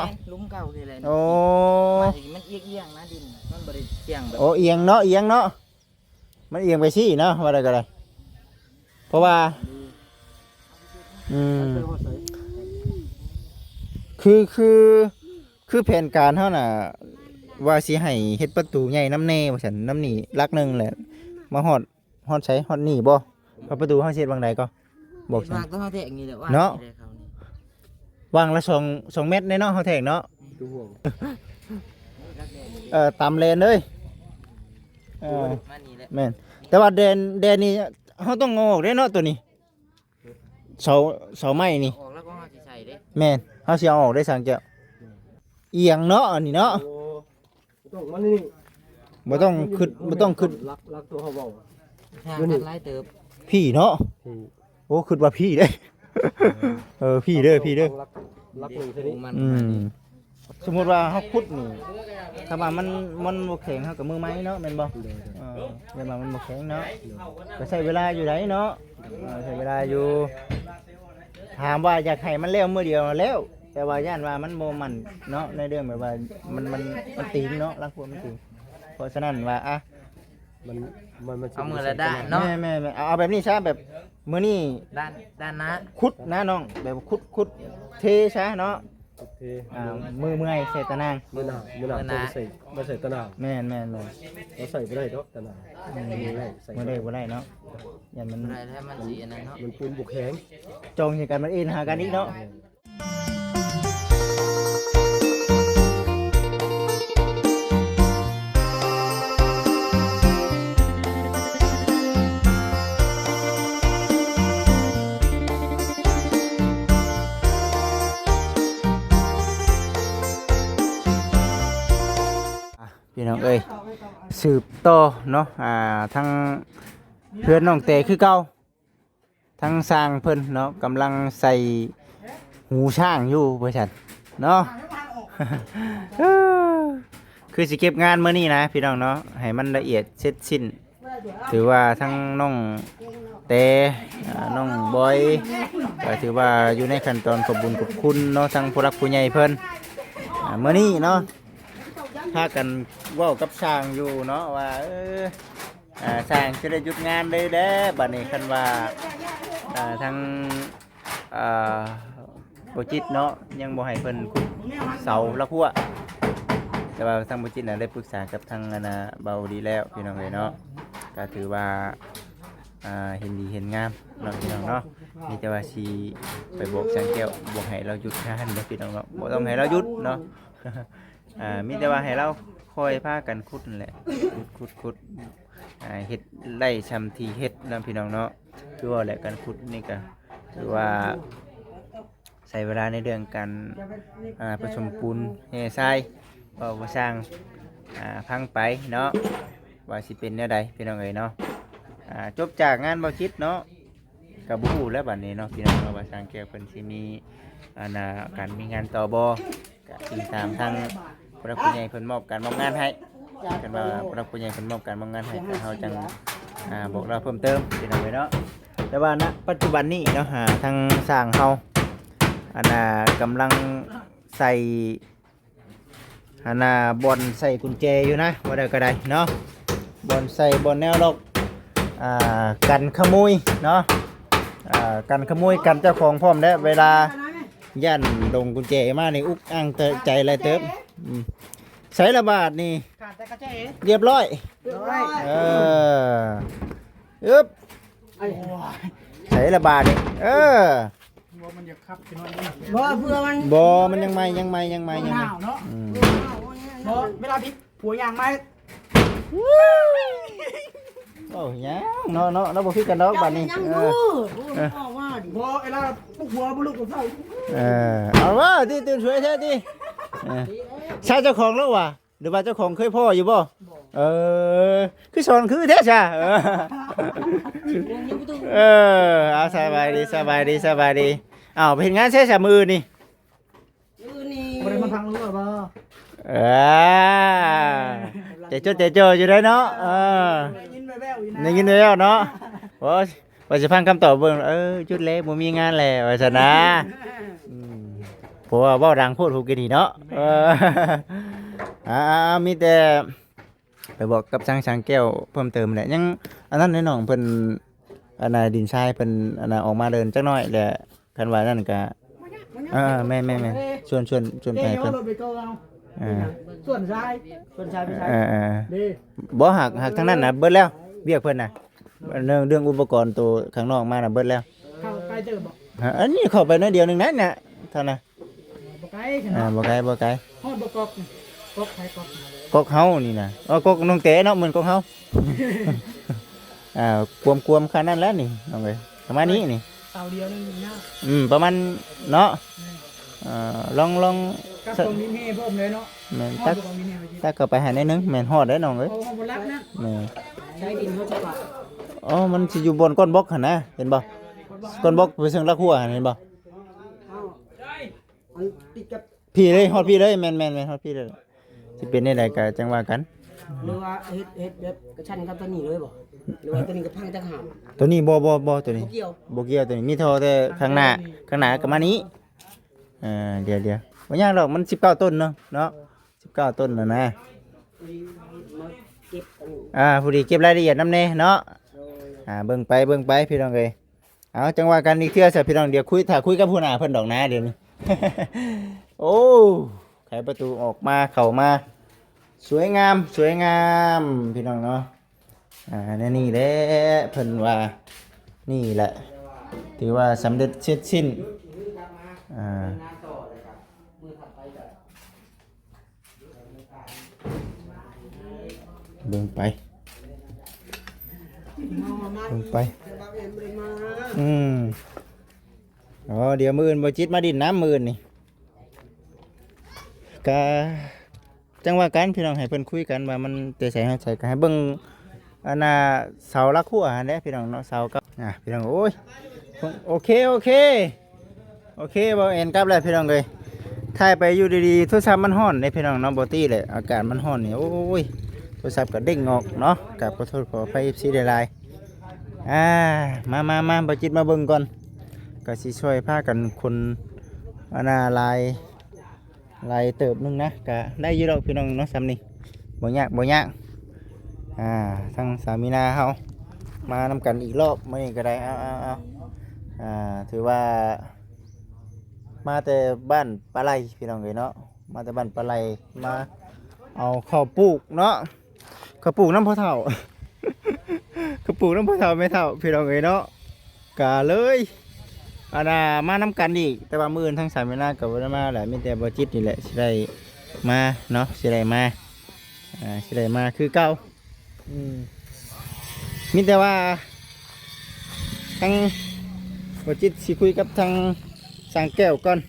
แม่น หลุมเก่านี่แหละ โอ้ มัน มันเอียงๆ นะดิน มันบ่ได้เอียงแบบ โอ้ เอียงเนาะ เอียงเนาะ มันเอียงไปซี้เนาะ ว่าได้ก็ได้ เพราะว่า อืม คือ คือ คือแผนการเฮาน่ะ ว่าสิให้เฮ็ดประตูใหญ่นำแหน่ว่าซั่น นำนี่หลักหนึ่งแหละ มาฮอด ฮอดไส ฮอดนี่บ่ ประตูเฮาสิเฮ็ดหว่างใดก็ บอก วางตัวเฮาแทกนี่แหละ วาง เนาะ นี่แหละเขานี่ วางละสอง สองเมตรเนาะ เฮาแทกเนาะ ดูห่วง เอ่อ ตามแลนเลย เอ่อ มานี่แหละ แม่น แต่ว่าแดน แดนนี่เฮาต้องเอาออกเด้เนาะ ตัวนี้ เสา เสาไม้นี่ ออกแล้วก็เฮาสิใส่เด้ แม่น เฮาสิเอาออกได้ ช่างแก้ว เอียงเนาะ อันนี้เนาะ โอ้ บ่ต้องมานี่ บ่ต้องคิด บ่ต้องคิด หลัก หลักตัวเฮาเว้า ทาง อยู่นี่ หลายเติบ พี้เนาะ พี้ โอ้ คิดว่าพี้เด้ เออ พี้เด้อ พี้เด้อ หลัก หลักหนึ่งเท่านี้ มัน อืม สมมุติว่าเฮาขุดนี่ ถ้าว่ามัน มันบ่แข็ง เฮาก็มือใหม่เนาะ แม่นบ่ โดย เออ แม่นว่ามันบ่แข็งเนาะ ก็ใช้เวลาอยู่ไดเนาะ เออ ใช้เวลาอยู่ ถามว่าอยากให้มันแล้วมื้อเดียวแล้ว แต่ว่าย้านว่ามันบ่มั่นเนาะ ในเรื่องแบบว่ามัน มัน มันติงเนาะ ลางคนมันติง เพราะฉะนั้นว่า อ่ะ มัน มัน มันสิ เอามื้อละด้านเนาะ แม่นๆๆ เอา เอาแบบนี้ซะ แบบมื้อนี้ ด้าน ด้านหน้า ขุดนะน้อง แบบขุด ขุดเทซะเนาะ โอเค อ่า มื้อเมื่อยใส่ตะนาง มื้อหน้า มื้อหน้า มื้อหน้า ต้องใส่ มาใส่ตะนาง แม่นๆๆ เราใส่บ่ได้ดอกตะนาง อืม มื้อแรกใส่ มื้อแรกบ่ได้เนาะ ย้านมัน บ่ได้แล้วมันสิอันนั้นเนาะ มันปูนบ่แข็ง จองใส่กัน มันเอ็นหากันอีกเนาะ แม่น อ่ะ พี่น้องเอ้ย สืบต่อเนาะ อ่า ทางเฮือนน้องแตคือเก่า ทางช่างเพิ่นเนาะ กำลังใส่หูช้างอยู่ว่าซั่นเนาะ คือสิเก็บงานมื้อนี้นะพี่น้องเนาะ ให้มันละเอียดเสร็จสิ้น ถือว่าทั้งน้องแต อ่า น้องบอย ก็ถือว่าอยู่ในขั้นตอนขอบบุญขอบคุณเนาะ ทั้งผู้หลักผู้ใหญ่เพิ่น อ่า มื้อนี้เนาะ พากันเว้ากับช่างอยู่เนาะว่า เออ อ่า ช่างจะได้หยุดงานเลยแหละ บัดนี้คันว่า อ่า ทาง อ่า บ่จิตเนาะ ยังบ่ให้เพิ่นขุดเสาละหัว แต่ว่าทางบ่จิตน่ะได้ปรึกษากับทางอันน่ะเบาดีแล้วพี่น้องเอ้ยเนาะ ก็ถือว่า อ่า เห็นดีเห็นงามเนาะพี่น้องเนาะ มีแต่ว่าสิไปบอกช่างแก้ว บ่ให้เราหยุดงานเด้อพี่น้องเนาะ บ่ต้องให้เราหยุดเนาะ อ่า มีแต่ว่าให้เราคอยพากันขุดนั่นแหละ ขุด ขุด ขุด อ่า เฮ็ดได้ส่ำที่เฮ็ดเนาะพี่น้องเนาะ คือว่าแหละ การขุดนี่ก็ถือว่าใช้เวลาในเรื่องการ อ่า ผสมปูนแห่ทราย เว้าบ่ช่าง อ่า ฟังไปเนาะ ว่าสิเป็นแนวใดพี่น้องเอ้ยเนาะ อ่า จบจากงานเบาจิตเนาะ ก็บ่ฮู้แล้วบัดนี้เนาะพี่น้องเนาะ ว่าช่างแก้วเพิ่นสิมี อันน่ะ การมีงานต่อบ่ ก็ติดตามทางผู้หลักผู้ใหญ่เพิ่นมอบการมอบงานให้ คันว่าผู้หลักผู้ใหญ่เพิ่นมอบการมอบงานให้ ก็เฮาจั่ง อ่า บอกลาวเพิ่มเติมพี่น้องเอ้ยเนาะ แต่ว่า ณ ปัจจุบันนี้เนาะ อ่า ทางช่างเฮา อันน่ะ กำลังใส่ อันน่ะ บ่อนใส่กุญแจอยู่นะ ว่าได้ก็ได้เนาะ บ่อนใส่ บ่อนแนวล็อก อ่า กันขโมยเนาะ อ่า กันขโมย กันเจ้าของพร้อม และเวลาย้านหลงกุญแจมานี่ อุกอังใจหลายเติบ อืม ใส่ละบาดนี่ ขาดแต่กระแจ เรียบร้อย เรียบร้อย เออ อึ๊บ โอ้ย ใส่ละบาดนี่ เออ บ่ มันอยากขับสิน้อยนี่ บ่ เพื่อมัน บ่ มันยังใหม่ ยังใหม่ ยังใหม่ ยังใหม่ มันหนาวเนาะ อืม บ่ เวลาบิด ผัวยางมา โอ้ย ยังเนาะ เนาะ เราบ่คือกันดอกบัดนี้ ยัง เออ อยู่ เออ ออกมาดิ บ่ เวลาปลุกหัวบ่ลุกก็เศร้า เออ เอาว่าติ ตื่นสวยแท้ติ เออ ใช่เจ้าของแล้ววะ หรือว่าเจ้าของเคยพ้ออยู่บ่ บ่ เออ คือสอนคือแท้ซะ เออ เออ เอา สบายดี สบายดี สบายดี อ้าว ไปเฮ็ดงานใช้ซะมื้ออื่นนี่ มื้อนี้ บ่ได้มาพังรั้วบ่ เออ ใจโจ้ใจโจ้อยู่ได้เนาะ เออ ได้ยินแว่วๆอยู่นะ ได้ยินแว่วๆเนาะ โอ้ย ว่าสิฟังคำตอบเบิ่ง เออ หยุดแล้ว บ่มีงานแล้ว ว่าซั่นนะ อืม ເພາະວ່າເວົ້າດັງໂພດຜູ້ກີ້ນີ້ເນາະ. ແມ່ນ. ເອີ ອ່າໆ ມີແຕ່ໄປບອກກັບຊ່າງ ຊ່າງແກ້ວເພີ່ມເຕີມແຫຼະ. ຍັງອັນນັ້ນແຫຼະນ້ອງ ເພິ່ນ ອັນນ່າ ດິນຊາຍເພິ່ນ ອັນນ່າ ອອກມາເດີນຈັກໜ້ອຍແຫຼະ. ຄັນວ່ານັ້ນກະ ເອີ ແມ່ນໆໆ ຊວນ ຊວນ ຊວນໄປເພິ່ນ ເອີ ສ່ວນຊາຍ ສ່ວນຊາຍ ເອີໆ ເດ້ ບໍ່ ຫາກ ຫາກທາງນັ້ນນະເບິດແລ້ວ ວຽກເພິ່ນນະ ເລື່ອງ ເລື່ອງອຸປະກອນໂຕຂ້າງນອກມານະເບິດແລ້ວ. ເຂົ້າໄກເຕີບບໍ່? ອັນນີ້ເຂົ້າໄປໜ້ອຍດຽວໜຶ່ງນັ້ນນະ ເທົ່ານັ້ນ. ບໍ່ໄກຊັ້ນ ອ່າ ເນາະ ບໍ່ໄກ ບໍ່ໄກ. ຮອດບໍ່ກອກ? ກອກໃຜກອກ? ກອກເຮົານີ້ນະ. ເອີ ກອກນ້ອງແຕເນາະ ແມ່ນກອກເຮົາ. ອ່າ ກວມໆ ຂະໜາດນັ້ນແຫຼະນີ້ນ້ອງເອີຍ ປະມານນີ້ນີ້ ເສົາດຽວໜຶ່ງຍາວ. ອືມ ປະມານເນາະ. ແມ່ນ. ເອີ ລອງ ລອງ ກັບກອງດິນແຮ່ພ້ອມເລີຍເນາະ. ແມ່ນ ຮອດບໍ່ກອງດິນແຮ່? ຕັກ ຕັກເຂົ້າໄປໃຫ້ໜ້ອຍໜຶ່ງ ແມ່ນຮອດໄດ໋ນ້ອງເອີຍ. ເອົາ ເຮົາບໍ່ລັກນະ. ແມ່ນ. ໃຊ້ດິນເຮົາຈະປະ ອໍ ມັນຊິຢູ່ບ່ອນກ້ອນບລັອກຫັ້ນນະ ເຫັນບໍ່? ກ້ອນບລັອກ ໄປເຊິ່ງລັກຫົວຫັ້ນ ເຫັນບໍ່? ເອົາ ອັນຕິດກັບ ພີ້ເລີຍ ຮອດພີ້ເລີຍ. ແມ່ນໆໆ ຮອດພີ້ເລີຍ. ຊິເປັນແນວໃດກໍຈັ່ງວ່າກັນ. ຫຼືວ່າເຮັດ ເຮັດແບບກະຊັ້ນກັບຕົວນີ້ເລີຍບໍ່? ຫຼືວ່າຕົວນີ້ກໍພັງຕ່າງຫາກ? ຕົວນີ້ບໍ່ ບໍ່ ບໍ່ ຕົວນີ້ບໍ່ກ່ຽວ ບໍ່ກ່ຽວ. ຕົວນີ້ມີທໍ່ແຕ່ຂ້າງໜ້າ ຂ້າງໜ້າກໍມານີ້. ເອີ ດຽວໆ ບໍ່ຍາກດອກ ມັນສິບເກົ້າຕົ້ນເນາະ ເນາະ ສິບເກົ້າຕົ້ນນະນະ. ມາເກັບອັນ ອ່າ ພໍດີເກັບລາຍລະອຽດນຳແດ່ເນາະ. ໂດຍ. ອ່າ ເບິ່ງໄປ ເບິ່ງໄປ ພີ່ນ້ອງເອີຍ. ເອົາ ຈັ່ງວ່າກັນອີກເທື່ອຊະພີ່ນ້ອງ. ດຽວຄຸຍ ຖ້າຄຸຍກັບຫົວໜ້າເພິ່ນດອກນະດຽວນີ້. ໂອ້ ໄຂປະຕູອອກມາ ເຂົ້າມາ ສວຍງາມ ສວຍງາມ ພີ່ນ້ອງເນາະ. ອ່າ ແນວນີ້ແຫຼະ ເພິ່ນວ່າ ນີ້ແຫຼະ ຖືວ່າສຳເລັດເສັດສິ້ນ. ອ່າ ເບິ່ງໄປ ເບິ່ງໄປ. ອືມ ອໍ ດຽວມື້ອື່ນບໍ່ຈິດມາດິນນຳ ມື້ອື່ນນີ້ ກະ ຈັ່ງວ່າກັນພີ່ນ້ອງ ໃຫ້ເພິ່ນຄຸຍກັນວ່າມັນແຕ່ໃສຮອດໃສ ກໍໃຫ້ເບິ່ງອັນນ່າເສົາຫຼັກຫົວຫັ້ນແຫຼະພີ່ນ້ອງເນາະ. ເສົາກັບ ອ່າ ພີ່ນ້ອງ ໂອ້ຍ ໂອເຄ ໂອເຄ ໂອເຄ ບໍ່ແອນກັບແລ້ວພີ່ນ້ອງເອີຍ. ຖ່າຍໄປຢູ່ດີໆ ໂທລະສັບມັນຮ້ອນເດ້ພີ່ນ້ອງເນາະ. ບໍ່ຕິແຫຼະ ອາກາດມັນຮ້ອນນີ້ ໂອ້ຍ ໂທລະສັບກໍເດ້ງອອກເນາະ. ກະຂໍໂທດຂໍອະໄພ ເອັຟຊີ ຫຼາຍໆ. ອ່າ ມາໆໆ ບໍ່ຈິດມາເບິ່ງກ່ອນ ກໍຊິຊ່ອຍພາກັນຂົນອັນນ່າຫຼາຍ ຫຼາຍເຕີບໜຶ່ງນະ ກະໄດ້ຢູ່ດອກພີ່ນ້ອງເນາະ ສ່ຳນີ້ ບໍ່ຍາກ ບໍ່ຍາກ. ອ່າ ທາງສາວມີນາເຮົາມານຳກັນອີກລອບມື້ນີ້ກໍໄດ້. ເອົາ ເອົາ ເອົາ ອ່າ ຖືວ່າມາແຕ່ບ້ານປາໄຫຼພີ່ນ້ອງເອີຍເນາະ ມາແຕ່ບ້ານປາໄຫຼ ມາເອົາເຂົ້າປູກເນາະ. ເຂົາປູກນຳພໍ່ເຖົ້າ ເຂົາປູກນຳພໍ່ເຖົ້າແມ່ເຖົ້າ ພີ່ນ້ອງເອີຍເນາະ. ກະເລີຍ ອັນນ່າ ມານຳກັນອີກ ແຕ່ວ່າມື້ອື່ນທາງສາວມີນາກໍບໍ່ໄດ້ມາແຫຼະ ມີແຕ່ບໍ່ຈິດນີ້ແຫຼະຊິໄດ້ມາເນາະ ຊິໄດ້ມາ ອ່າ ຊິໄດ້ມາຄືເກົ່າ. ອືມ ມີແຕ່ວ່າທາງບໍ່ຈິດຊິຄຸຍກັບທາງຊ່າງແກ້ວກ່ອນ.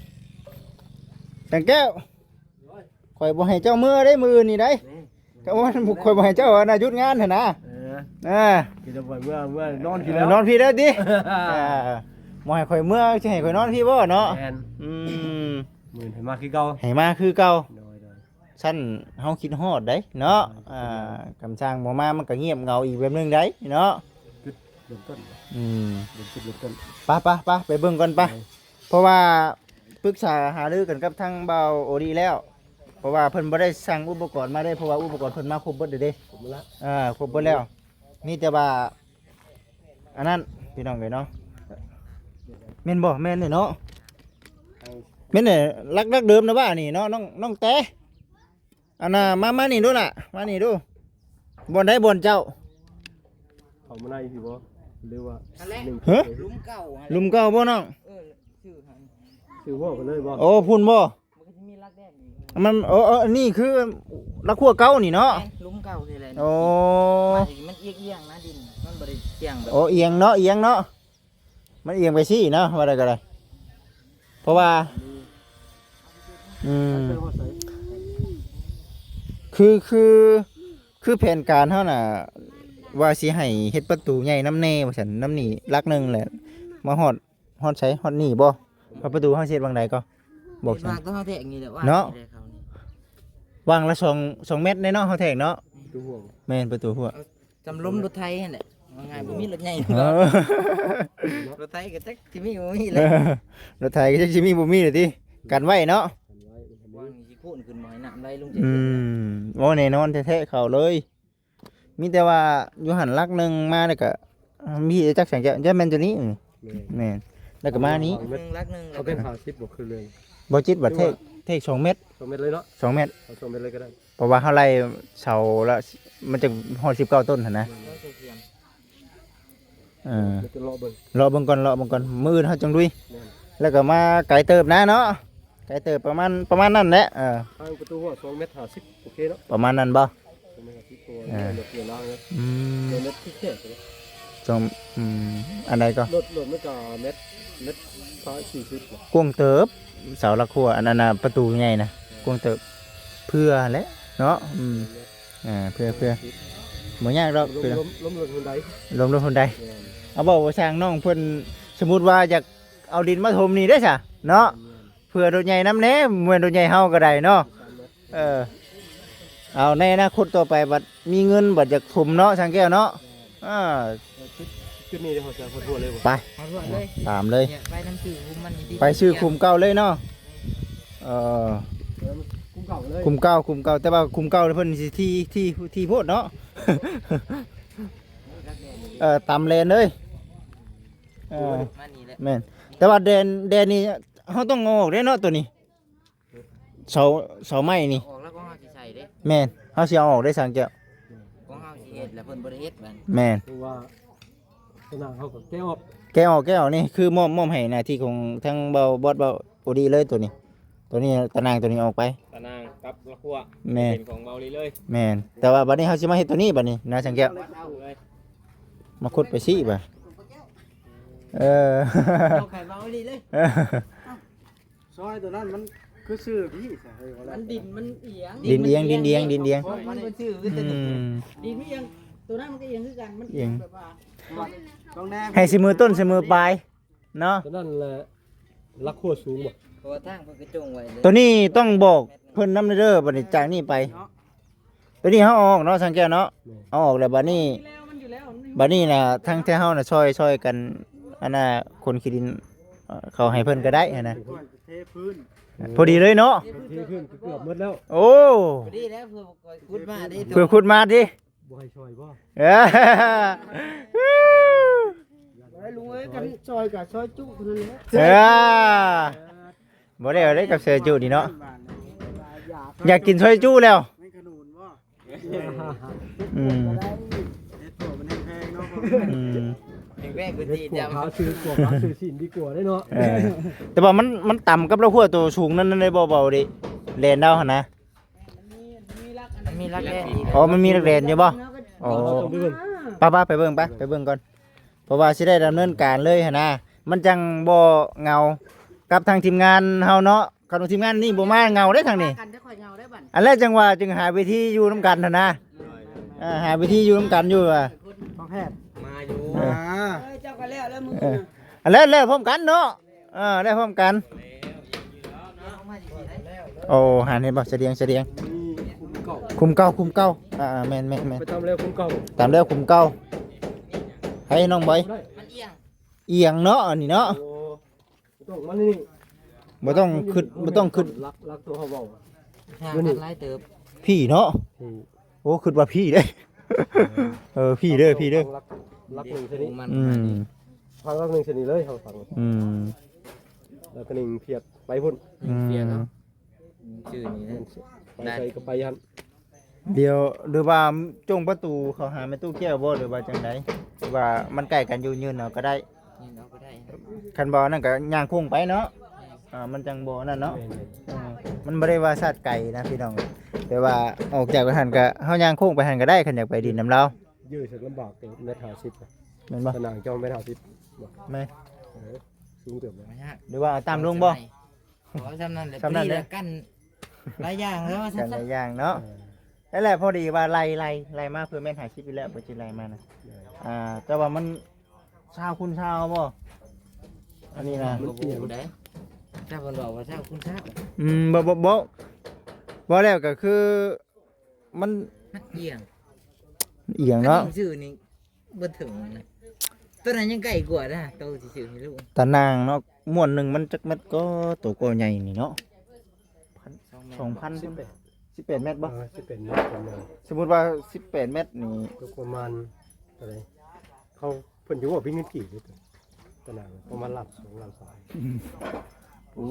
ຊ່າງແກ້ວ ຂ້ອຍບໍ່ໃຫ້ເຈົ້າເມືອເດ້ ມື້ອື່ນນີ້ໄດ໋. ແມ່ນ. ກໍວ່າຂ້ອຍບໍ່ໃຫ້ເຈົ້າ ອັນນ່າ ຢຸດງານຫັ້ນນະ. ເອີ ອ່າ ຄິດວ່າຂ້ອຍເມືອ ເມືອນອນພີ້ແລ້ວ ນອນພີ້ແລ້ວຕິ. ອ່າ ບໍ່ໃຫ້ຂ້ອຍເມືອ ຊິໃຫ້ຂ້ອຍນອນພີ້ບໍ່ເນາະ? ແມ່ນ. ອືມ ມື້ໃຫ້ມາຄືເກົ່າ ໃຫ້ມາຄືເກົ່າ. ໂດຍໆ ຊັ້ນເຮົາຄິດຮອດໄດ໋ເນາະ. ໂດຍ ອ່າ ກຳຊ່າງບໍ່ມາ ມັນກໍງຽບເຫງົາອີກແບບໜຶ່ງໄດ໋ເນາະ. ຈຸດເລີ່ມຕົ້ນ ອືມ ເລີ່ມ ຈຸດເລີ່ມຕົ້ນ. ໄປໆໆ ໄປເບິ່ງກ່ອນ ໄປ. ໂດຍ ເພາະວ່າປຶກສາຫາລືກັນກັບທາງບ່າວໂອດີແລ້ວ ເພາະວ່າເພິ່ນບໍ່ໄດ້ສັ່ງອຸປະກອນມາເດ້ ເພາະວ່າອຸປະກອນເພິ່ນມາຄົບເບິດເດ້. ຄົບໝົດລະ ເອີ ຄົບເບິດແລ້ວ ມີແຕ່ວ່າອັນນັ້ນ ພີ່ນ້ອງເອີຍເນາະ. ແມ່ນບໍ່? ແມ່ນເດ້ເນາະ ແມ່ນເດ້. ຫຼັກ ຫຼັກເດີມນະວ່ານີ້ເນາະ ນ້ອງ ນ້ອງແຕ. ອັນນ່າ ມາ ມານີ້ດູລະ ມານີ້ດູ. ບ່ອນໃດບ່ອນເຈົ້າ? ເຂົ້າມາໃນພີ້ບໍ່ ຫຼືວ່າ ຫັ້ນແຫຼະ ເຮີ? ຫຼຸມເກົ່າຫັ້ນແຫຼະ ຫຼຸມເກົ່າບໍ່ນ້ອງ? ເອີ ຊື່ຫັ້ນ ຊື່ຫົວໄປເລີຍບໍ່? ໂອ້ ພຸ້ນບໍ່? ມັນກໍຊິມີຫຼັກແດງອີກ ມັນ ໂອ້ ເອີ ອັນນີ້ຄືຫຼັກຫົວເກົ່ານີ້ເນາະ. ແມ່ນ ຫຼຸມເກົ່ານີ້ແຫຼະ. ໂອ້ ມັນ ມັນອຽງໆນະດິນ ມັນບໍ່ໄດ້ອຽງແບບ ໂອ້ ອຽງເນາະ ອຽງເນາະ. ມັນອຽງໄປຊີ້ເນາະ ວ່າໄດ້ກໍໄດ້ ເພາະວ່າ ອືມ ຄື ຄື ຄືແຜນການເຮົານະ ວ່າຊິໃຫ້ເຮັດປະຕູໃຫຍ່ນຳແດ່ວ່າຊັ້ນ ນຳນີ້ຫຼັກໜຶ່ງແຫຼະ. ມາຮອດ ຮອດໃສ? ຮອດນີ້ບໍ່? ວ່າປະຕູເຮົາຊິເຮັດຫວ່າງໃດກໍບອກ ເຮັດຫວ່າງ ຊັ້ນ ເຮົາແທກນີ້ແຫຼະ ວ່າງ ເນາະ ນີ້ແຫຼະ ເຂົານີ້ ຫວ່າງລະສອງ ສອງແມັດເດ້ເນາະ ເຮົາແທກເນາະ. ປະຕູຮົ້ວ ແມ່ນ ປະຕູຮົ້ວ. ຈຳລົມລົດໄຖຫັ້ນແຫຼະ ວ່າງ່າຍ ບໍ່ມີລົດໃຫຍ່ ເອີ ລົດໄຖກໍຈັກຊິມີບໍ່ມີແຫຼະ. ເອີ ລົດໄຖກໍຈັກຊິມີບໍ່ມີແຫຼະຕິ. ກັນໄວ້ເນາະ ກັນໄວ້ ວາງນີ້ຊິໂຄ່ນຂຶ້ນມາໃຫ້ນ້ຳໄຫຼລົງ ອືມ ໂອ້ ແນ່ນອນແທ້ໆ ເຂົ້າເລີຍ. ມີແຕ່ວ່າຢູ່ຫັ້ນຫຼັກໜຶ່ງມາ ແລ້ວກະມີຈັກສັງ ຈະ ຈະແມ່ນຕົວນີ້ ແມ່ນ ແມ່ນ ແລ້ວກະມານີ້ ຫຼັກໜຶ່ງ ຫຼັກໜຶ່ງ ເຂົາເປັນຫ້າສິບບໍ່ຄືເລີຍ ບໍ່ຈິດວ່າແທກ ແທກສອງແມັດ ສອງແມັດເລີຍເນາະ ສອງແມັດ ເອົາສອງແມັດເລີຍກໍໄດ້ ເພາະວ່າເຮົາໄລ່ເສົາລະ ມັນຈະຮອດສິບເກົ້າຕົ້ນຫັ້ນນະ ເອີ ມັນຈະເລາະເບິ່ງ ເລາະເບິ່ງກ່ອນ ເລາະເບິ່ງກ່ອນ ມື້ອື່ນເຮົາຈັ່ງລຸຍ ແມ່ນ ແລ້ວກໍມາໄກເຕີບນະເນາະ ໄກເຕີບ ປະມານ ປະມານນັ້ນແຫຼະ ເອີ ທາງປະຕູຮົ້ວສອງແມັດຫ້າສິບ ໂອເຄເນາະ ປະມານນັ້ນບໍ່? ສອງແມັດຫ້າສິບ ເພາະວ່າ ອ່າ ເລືອກເວລາເນາະ ເອີ ສອງແມັດທີ່ແຄບເນາະ ສອງ ອືມ ອັນໃດກໍ ລົດ ລົດມັນກໍແມັດ ແມັດ ສີ່ສິບ ກວ້າງເຕີບ ເສົາຫຼັກຮົ້ວ ອັນ ອັນນ່າ ປະຕູໃຫຍ່ນະ ກວ້າງເຕີບ ເພື່ອແຫຼະເນາະ ອືມ ອ່າ ເພື່ອ ເພື່ອ ບໍ່ຍາກດອກ ລົມ ລົມ ລົມລົດຮຸນໄດ ລົມລົດຮຸນໄດ ແມ່ນ ເອົາ ເວົ້າວ່າຊ່າງ ນ້ອງເພິ່ນ ສົມມຸດວ່າຢາກເອົາດິນມາຖົມນີ້ເດ້ຊະເນາະ ແມ່ນ ເພື່ອລົດໃຫຍ່ນຳແດ່ ບໍ່ແມ່ນລົດໃຫຍ່ເຮົາກໍໄດ້ເນາະ ເອີ ເອົາ ໃນອະນາຄົດຕໍ່ໄປ ບັດມີເງິນ ບັດຢາກຖົມເນາະ ຊ່າງແກ້ວເນາະ ອ່າ ເອີ ຈຸດ ຈຸດນີ້ເຮົາຈະຫົວເລີຍບໍ່? ໄປ ເອົາຫົວເລີຍ ຕາມເລີຍ ເນຍ ໄປນຳຊື່ຄຸມມັນນີ້ຕິ ໄປຊື່ຄຸມເກົ່າເລີຍເນາະ ເອີ ເອີ ຄຸມເກົ່າເລີຍ ຄຸມເກົ່າ ຄຸມເກົ່າ ແຕ່ວ່າຄຸມເກົ່າເພິ່ນຊິທີ່ ທີ່ ທີ່ໂພດເນາະ ເອີ ຕາມແລນເລີຍ ເອີ ມານີ້ແຫຼະ ແມ່ນ ແຕ່ວ່າແດນ ແດນນີ້ເຮົາຕ້ອງເອົາອອກເດ້ເນາະ ໂຕນີ້ ເສົາ ເສົາໄມ້ນີ້ ອອກແລ້ວຂອງເຮົາຊິໃສ່ເດ້ ແມ່ນ ເຮົາຊິເອົາອອກໄດ້ ຊ່າງແກ້ວ ຂອງເຮົາຊິເຮັດແລ້ວ ເພິ່ນບໍ່ໄດ້ເຮັດບັດ ແມ່ນ ຄືວ່າຕະໜ່າງເຮົາກໍແກະອອກ ແກະອອກ ແກະອອກ ນີ້ຄືມອບ ມອບໃຫ້ໜ້າທີ່ຂອງທາງເບົາ ບອສເບົາໂອດີເລີຍ ໂຕນີ້ ໂຕນີ້ຕະໜ່າງໂຕນີ້ອອກໄປ ຕະໜ່າງກັບລະຂົວ ແມ່ນ ເປັນຂອງເບົາລີເລີຍ ແມ່ນ ແຕ່ວ່າບັດນີ້ເຮົາຊິມາເຮັດໂຕນີ້ບັດນີ້ນະ ຊ່າງແກ້ວ ມາຂຸດໄປຊີ້ບາດ ເອີ ເອົາໄຂ່ເບົາລີເລີຍ ເອີ ຊອຍຕົວນັ້ນມັນຄືຊື່ພີ້ຊະ ເຮີ້ຍ ມັນດິນມັນອຽງ ດິນອຽງ ດິນອຽງ ດິນອຽງ ມັນບໍ່ຊື່ຄືຕົວນີ້ ອືມ ດິນມັນອຽງ ຕົວນັ້ນມັນກໍອຽງຄືກັນ ມັນອຽງ ອຽງແບບວ່າ ຕ້ອງແນມ ໃຫ້ສະເໝີຕົ້ນສະເໝີປາຍເນາະ ຕົວນັ້ນແຫຼະ ຫຼັກຂົວສູງບໍ່ ເພາະວ່າທາງເພິ່ນກໍຈົ່ງໄວ້ເລີຍ ຕົວນີ້ຕ້ອງບອກເພິ່ນນຳເດີ ບັດນີ້ຈາກນີ້ໄປ ເນາະ ຕົວນີ້ເຮົາເອົາອອກເນາະ ຊ່າງແກ້ວເນາະ ແມ່ນ ເອົາອອກແລ້ວ ບັດນີ້ ບັດນີ້ນະ ທາງແຖວເຮົານະ ຊ່ອຍ ຊ່ອຍກັນ ອັນນ່າ ຂົນຂີ້ດິນ ເອີ ເຂົ້າໃຫ້ເພິ່ນກໍໄດ້ຫັ້ນນະ ເທພື້ນ ພໍດີເລີຍເນາະ ເທພື້ນເກືອບໝົດແລ້ວ ໂອ້ ພໍດີແລ້ວ ເພື່ອຂຸດມາເດ້ ເພື່ອຂຸດມາຕິ ບໍ່ໃຫ້ຊ່ອຍບໍ່ ເອີ ບໍ່ໄດ້ລຸງເອີຍ ຄັນຊ່ອຍກໍຊ່ອຍຈຸເທົ່ານັ້ນແຫຼະ ເອີ ບໍ່ໄດ້ເອົາເດ້ກັບຊອຍຈຸນີ້ເນາະ ຢາກກິນຊອຍຈຸແລ້ວ ແມ່ນຂະໜູນບໍ່ ອືມ ເຮັດໂຕມັນແພງເນາະ ອືມ ແພງກວ່າ ເຮັດ ທີ່ ພວກ ຈະ ຫາຊື້ ພວກຫາຊື້ຊີ້ນດີກວ່າເດ້ເນາະ ເອີ ແຕ່ວ່າມັນ ມັນຕຳກັບລະຂົວໂຕສູງນັ້ນໄດ້ບໍ່ ເບົາເດ້ ແລນດາວຫັ້ນນະ ມັນມີຫຼັກແລນອີກ ອໍ ມັນມີຫຼັກແລນຢູ່ບໍ່ ອໍ ເຮົາຕ້ອງໄປເບິ່ງ ໄປໆ ໄປເບິ່ງໄປ ໄປເບິ່ງກ່ອນ ເພາະວ່າຊິໄດ້ດຳເນີນການເລີຍຫັ້ນນະ ມັນຈັ່ງບໍ່ເຫງົາກັບທາງທີມງານເຮົາເນາະ ຄັນວ່າທີມງານນີ້ບໍ່ມາເຫງົາເດ້ທາງນີ້ ກັນຈະຄ່ອຍເຫງົາໄດ້ບັດ ອັນແລກຈັ່ງວ່າຈຶ່ງຫາເວທີຢູ່ນຳກັນຫັ້ນນະ ເອີ ຫາເວທີຢູ່ນຳກັນຢູ່ວ່າ ຂອງແພດ ມາຢູ່ ເອີ ມາ ເອີ ເຈົ້າກໍແລ້ວແລ້ວມື້ ເອີ ອັນແລກແລ້ວພ້ອມກັນເນາະ ເອີ ແລ້ວພ້ອມກັນ ໂອ້ ຫັ້ນເຫັນບໍ່ ສະດຽງ ສະດຽງ ຄຸ້ມເກົ່າ ຄຸ້ມເກົ່າ ຄຸ້ມເກົ່າ ອ່າ ແມ່ນໆໆ ໄປຕາມແລ້ວຄຸ້ມເກົ່າ ຕາມແລ້ວຄຸ້ມເກົ່າ ໃຫ້ນ້ອງບອຍ ມັນອຽງ ອຽງເນາະ ອັນນີ້ເນາະ ໂອ້ ບໍ່ຕ້ອງມານີ້ ບໍ່ຕ້ອງຄຶດ ບໍ່ຕ້ອງຄຶດ ຫຼັກ ຫຼັກຕົວເຮົາເວົ້າ ຫ່າງກັນຫຼາຍເຕີບ ພີ້ເນາະ ພີ້ ໂອ້ ຄຶດວ່າພີ້ເດ້ ເອີ ພີ້ເດີ ພີ້ເດີ ຫຼັກ ຫຼັກໜຶ່ງຊະນີ້ ອືມ ຝັງຫຼັກໜຶ່ງຊະນີ້ເລີຍ ເຮົາຝັງ ອືມ ແລ້ວກໍໜຶ່ງພຽບໄປພຸ້ນ ອືມ ພຽບເນາະ ຊື່ນີ້ ໄປໃສກໍໄປຫັ້ນ ດຽວ ຫຼືວ່າຈົ່ງປະຕູເຂົ້າຫາແມ່ຕູ້ແກ້ວບໍ່ ຫຼືວ່າຈັ່ງໃດ ຫຼືວ່າມັນໃກ້ກັນຢູ່ ຍື່ນເອົາກໍໄດ້ ຍື່ນເອົາກໍໄດ້ ຄັນບໍ່ນັ້ນກໍຍ່າງໂຄ້ງໄປເນາະ ແມ່ນ ອ່າ ມັນຈັ່ງບໍ່ນັ້ນເນາະ ແມ່ນໆ ເອີ ມັນບໍ່ໄດ້ວ່າຊາດໄກນະພີ່ນ້ອງ ແຕ່ວ່າອອກຈາກຫັ້ນກໍເຮົາຍ່າງໂຄ້ງໄປຫັ້ນກໍໄດ້ ຄັນຢາກໄປດິນນຳລາວ ເຢີ້ຍ ສັກລຳບາກ ແມັດຫ້າສິບ ແມ່ນບໍ່ ຂະໜາດເຈົ້າແມັດຫ້າສິບ ແມ່ນ ເອີ ສູງເຕີບ ບໍ່ຍາກ ຫຼືວ່າເອົາຕ່ຳລົງບໍ່ ໂອ້ ສ່ຳນັ້ນແຫຼະ ສ່ຳນັ້ນແຫຼະ ພໍດີລະ ກັ້ນຫຼາຍຢ່າງແລ້ວວ່າຊັ້ນ ກັນຫຼາຍຢ່າງເນາະ ເອີ ນັ້ນແຫຼະ ພໍດີວ່າໄລ່ ໄລ່ ໄລ່ມາເພື່ອແມ່ນຫ້າສິບຢູ່ແລ້ວ ເພິ່ນຊິໄລ່ມານະ ອ່າ ແຕ່ວ່າມັນຊາວຄູນຊາວບໍ່ ອັນນີ້ນະ ມັນປ່ຽນໄດ້ ຖ້າເພິ່ນບອກວ່າຊາວຄູນຊາວ ອືມ ບໍ່ ບໍ່ ບໍ່ ເວົ້າແລ້ວກໍຄື ມັນ ມັນອຽງ ອຽງເນາະ ຄັນຊື່ນີ້ບໍ່ເຖິງນະ ຕົວນັ້ນຍັງໃກ້ກວ່ານະ ໂຕຊິຊື້ໃຫ້ລູກ ຕານາງເນາະ ມ້ວນໜຶ່ງມັນຈັກແມັດກໍ ໂຕກໍໃຫຍ່ນີ້ເນາະ ສອງພັນ ສິບແປດ ສິບແປດແມັດບໍ່? ເອີ ສິບແປດແມັດ ສົມມຸດວ່າສິບແປດແມັດນີ້ ກໍປະມານເທົ່າໃດ? ເຂົາ ເພິ່ນຢູ່ວ່າເປັນເງິນກີບເດ້ ຕະໜ່າປະມານລ້ານສອງ ລ້ານສາມ ໂອ້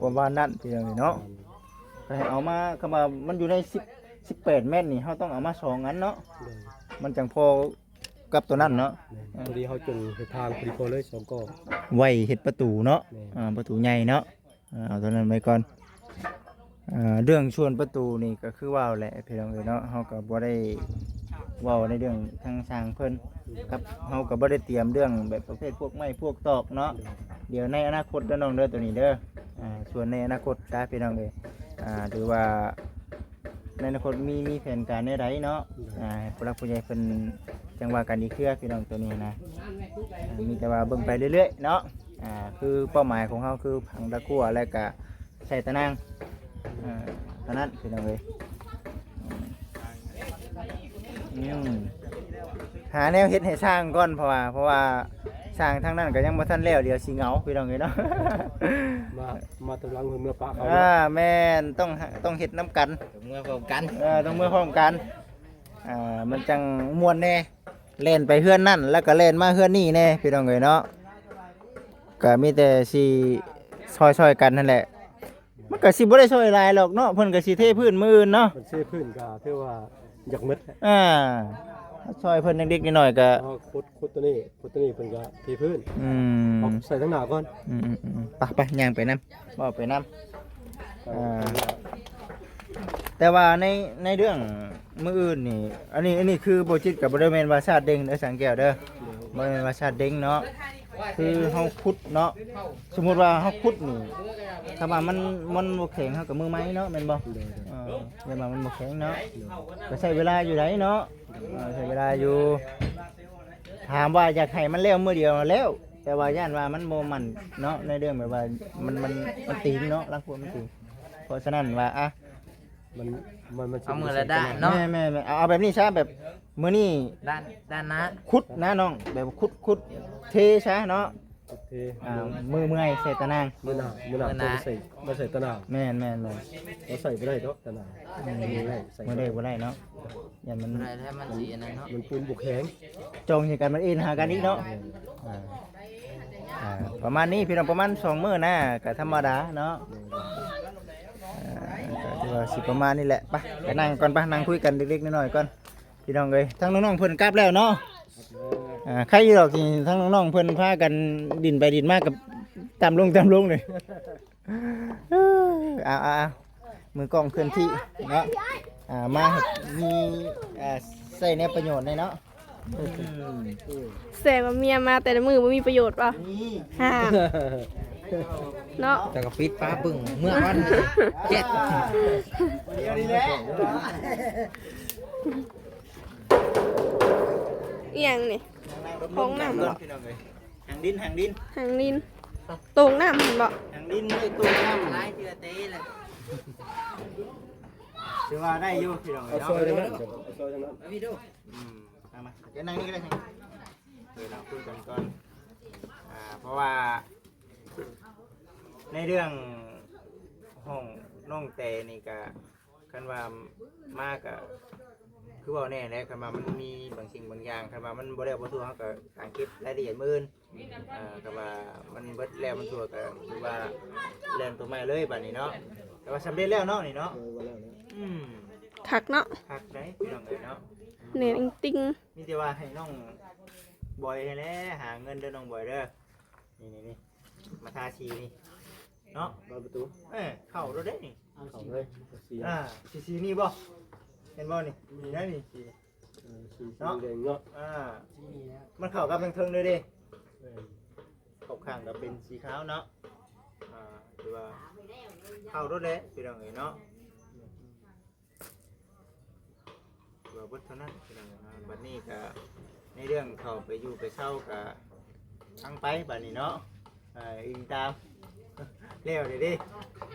ປະມານນັ້ນພີ່ນ້ອງເອີຍເນາະ. ກໍໃຫ້ເອົາມາ ຄຳວ່າມັນຢູ່ໃນສິບ ສິບແປດແມັດນີ້ ເຮົາຕ້ອງເອົາມາສອງອັນເນາະ ໂດຍ ມັນຈັ່ງພໍກັບຕົວນັ້ນເນາະ. ແມ່ນ ພໍດີເຮົາຈຶ່ງເຮັດທາງພໍດີພໍເລີຍ ສອງກໍ ໄວ້ເຮັດປະຕູເນາະ ແມ່ນ ອ່າ ປະຕູໃຫຍ່ເນາະ. ເອົາ ເອົາຕົວນັ້ນໄວ້ກ່ອນ. ເອີ ເລື່ອງສ່ວນປະຕູນີ້ກໍຄືເວົ້າແຫຼະພີ່ນ້ອງເອີຍເນາະ ເຮົາກໍບໍ່ໄດ້ເວົ້າໃນເລື່ອງທາງຊ່າງເພິ່ນ ກັບເຮົາກໍບໍ່ໄດ້ຕຽມເລື່ອງແບບປະເພດພວກໄມ້ພວກຕອກເນາະ. ດຽວໃນອະນາຄົດເດີນ້ອງເດີ ຕົວນີ້ເດີ ອ່າ ສ່ວນໃນອະນາຄົດຊະພີ່ນ້ອງເອີຍ ອ່າ ຫຼືວ່າໃນອະນາຄົດມີ ມີແຜນການແນວໃດເນາະ ອ່າ ໃຫ້ຜູ້ຫຼັກຜູ້ໃຫຍ່ເພິ່ນຈັ່ງວ່າກັນອີກເທື່ອພີ່ນ້ອງ ຕົວນີ້ນະ. ອ່າ ມີແຕ່ວ່າເບິ່ງໄປເລື້ອຍໆເນາະ. ອ່າ ຄືເປົ້າໝາຍຂອງເຮົາຄືຝັງຕາຂົ້ວ ແລະກະໃສ່ຕາໜ່າງ ເອີ ເທົ່ານັ້ນພີ່ນ້ອງເອີຍ. ອືມ ຫາແນວເຮັດໃຫ້ຊ່າງກ່ອນ ເພາະວ່າ ເພາະວ່າຊ່າງທາງນັ້ນກໍຍັງບໍ່ທັນແລ້ວ ດຽວຊິເຫງົາພີ່ນ້ອງເອີຍເນາະ. ມາ ມາຕາມຫຼັງເພິ່ນເມືອປະເຂົາ ອ່າ ເນາະ ແມ່ນ ຕ້ອງ ຕ້ອງເຮັດນຳກັນ ຕ້ອງເມືອພ້ອມກັນ ເອີ ຕ້ອງເມືອພ້ອມກັນ ອ່າ ມັນຈັ່ງມ່ວນແດ່. ແລ່ນໄປເຮືອນນັ້ນ ແລ້ວກໍແລ່ນມາເຮືອນນີ້ແດ່ພີ່ນ້ອງເອີຍເນາະ. ກໍມີແຕ່ຊິຊ່ອຍໆກັນຫັ້ນແຫຼະ ມັນກໍຊິບໍ່ໄດ້ຊ່ອຍຫຼາຍດອກເນາະ ເພິ່ນກໍຊິເທພື້ນມື້ອື່ນເນາະ. ມັນເທພື້ນກໍຖືວ່າຢາກໝົດ ອ່າ ຊ່ອຍເພິ່ນເລັກໆນ້ອຍໆກໍ ເຮົາຂຸດ ຂຸດຕົວນີ້ ຂຸດຕົວນີ້ເພິ່ນກໍເທພື້ນ ອືມ ເອົາໃສ່ທາງໜ້າກ່ອນ ອືມໆໆ ໄປໆ ຍ່າງໄປນຳ ເວົ້າໄປນຳ ອ່າ ແຕ່ວ່າໃນ ໃນເລື່ອງມື້ອື່ນນີ້ ອັນນີ້ ອັນນີ້ຄືບໍ່ຈິດກໍບໍ່ໄດ້ແມ່ນວ່າຊາດເດັງເດີ ສັງແກ້ວເດີ ບໍ່ແມ່ນວ່າຊາດເດັງເນາະ ຄືເຮົາຂຸດເນາະ ສົມມຸດວ່າເຮົາຂຸດນີ້ ຖ້າວ່າມັນ ມັນບໍ່ແຂງ ເຮົາກໍມືໃໝ່ເນາະ ແມ່ນບໍ່? ໂດຍ ເອີ ແມ່ນວ່າມັນບໍ່ແຂງເນາະ ໂດຍ ກໍໃຊ້ເວລາຢູ່ໃດເນາະ ເອີ ໃຊ້ເວລາຢູ່ ຖາມວ່າຢາກໃຫ້ມັນແລ້ວມື້ດຽວແລ້ວ ແຕ່ວ່າຢ້ານວ່າມັນບໍ່ໝັ້ນເນາະ ໃນເລື່ອງແບບວ່າມັນ ມັນ ມັນຕີງເນາະ ລາງຄົນມັນຕີງ ເພາະສະນັ້ນວ່າ ອ່ະ ມັນ ມັນ ມັນຊິ ເອົາມື້ລະດ້ານເນາະ ແມ່ນໆໆ ເອົາ ເອົາແບບນີ້ຊະ ແບບມື້ນີ້ດ້ານ ດ້ານໜ້າ ຂຸດນະນ້ອງ ແບບຂຸດ ຂຸດເທຊະເນາະ ເທ ອ່າ ມື້ເມື່ອຍໃສ່ຕາໜ່າງ ມື້ໜ້າ ມື້ໜ້າ ມື້ໜ້າ ຕ້ອງໃສ່ ມາໃສ່ຕາໜ່າງ ແມ່ນໆໆ ເຮົາໃສ່ບໍ່ໄດ້ດອກຕາໜ່າງ ອືມ ມື້ແລກໃສ່ ມື້ແລກບໍ່ໄດ້ເນາະ ຢ້ານມັນ ບໍ່ໄດ້ແລ້ວ ມັນຊິອັນນັ້ນເນາະ ມັນປູນບໍ່ແຂງ ຈ່ອງໃສ່ກັນ ມັນເອັນຫາກັນອີກເນາະ ແມ່ນ ອ່າ ອ່າ ປະມານນີ້ພີ່ນ້ອງ ປະມານສອງມື້ນະ ກໍທຳມະດາເນາະ ອ່າ ກໍຖືວ່າຊິປະມານນີ້ແຫຼະ ໄປ ໄປນັ່ງກ່ອນ ໄປນັ່ງຄຸຍກັນເລັກໆນ້ອຍໆກ່ອນ ພີ່ນ້ອງເອີຍ ທາງນ້ອງໆເພິ່ນກັບແລ້ວເນາະ ອ່າ ໃຄຢູ່ດອກທີ່ທາງນ້ອງໆເພິ່ນພາກັນດິ້ນໄປດິ້ນມາກັບຕ່ຳລົງຕ່ຳລົງນີ້ ເອົາໆໆ ມືກ້ອງເຄື່ອນທີ່ເນາະ ອ່າ ມາເຮັດມີ ອ່າ ໃຊ້ໃນປະໂຫຍດແດ່ເນາະ ອືມ ແສດງວ່າເມຍມາແຕ່ລະມື້ບໍ່ມີປະໂຫຍດບໍ່? ມີ ຫາ ເນາະ ແຕ່ກໍປິດປາບຶ້ງເມື່ອວັນເຈັດ ດຽວນີ້ແຫຼະ ອີຫຍັງນີ້? ຫ້ອງນ້ຳບໍ່? ຫາງດິນ ຫາງດິນ ຫາງດິນ ໂຕ່ງນ້ຳຫັ້ນບໍ່? ຫາງດິນໄວ້ໂຕ່ງນ້ຳ ຫຼາຍເທື່ອເຕະເລີຍ ຖືວ່າໄດ້ຢູ່ພີ່ນ້ອງເອີຍ ເອົາຊອຍທາງນັ້ນ ເອົາຊອຍທາງນັ້ນ ເອົາພີ່ດູ ອືມ ເອົາມາ ເດີນັ່ງນີ້ກໍໄດ້ ເດີນັ່ງຄຸຍກັນກ່ອນ ອ່າ ເພາະວ່າໃນເລື່ອງຫ້ອງນ້ອງແຕນີ້ກະ ຄັນວ່າມາກະຄືເວົ້າແນ່ແຫຼະ ຄັນວ່າມັນມີບາງສິ່ງບາງຢ່າງ ຄັນວ່າມັນບໍ່ແລ້ວບໍ່ທົ່ວ ເຮົາກະການເກັບລາຍລະອຽດມື້ອື່ນ ເອີ ຄັນວ່າມັນເບິດແລ້ວມັນທົ່ວກະຄືວ່າແລ່ນໂຕໃໝ່ເລີຍບາດນີ້ເນາະ ແຕ່ວ່າສຳເລັດແລ້ວເນາະນີ້ເນາະ ເອີ ວ່າແລ້ວເນາະ ອືມ ຄັກເນາະ ຄັກໄດ໋ພີ່ນ້ອງເອີຍເນາະ ແໜ້ນຕິ່ງ ມີແຕ່ວ່າໃຫ້ນ້ອງບອຍຫັ້ນແຫຼະຫາເງິນເດີນ້ອງບອຍເດີ ນີ້ໆໆ ມາທາສີນີ້ເນາະ ບານປະຕູ ເອີ ເຂົ້າໂລດເດ້ນີ້ ເຂົ້າເລີຍ ອ່າ ສີ ສີນີ້ບໍ່ ເຫັນບໍ່ນີ້ ນີ້ນະນີ້ສີ ເອີ ສີ ເນາະ ສີແດງເນາະ ອ່າ ມັນເຂົ້າກັບທາງເທິງເລີຍເດ້ ເອີ ຂອບຂ້າງກໍເປັນສີຂາວເນາະ ອ່າ ຖືວ່າເຂົ້າໂລດແຫຼະພີ່ນ້ອງເອີຍເນາະ. ວ່າເບິດເທົ່ານັ້ນພີ່ນ້ອງເນາະ ບັດນີ້ກະໃນເລື່ອງເຂົ້າໄປຢູ່ໄປເຊົ່າກະຟັງໄປບັດນີ້ເນາະ ເອີ ອີງຕາມ ແລ້ວເດ້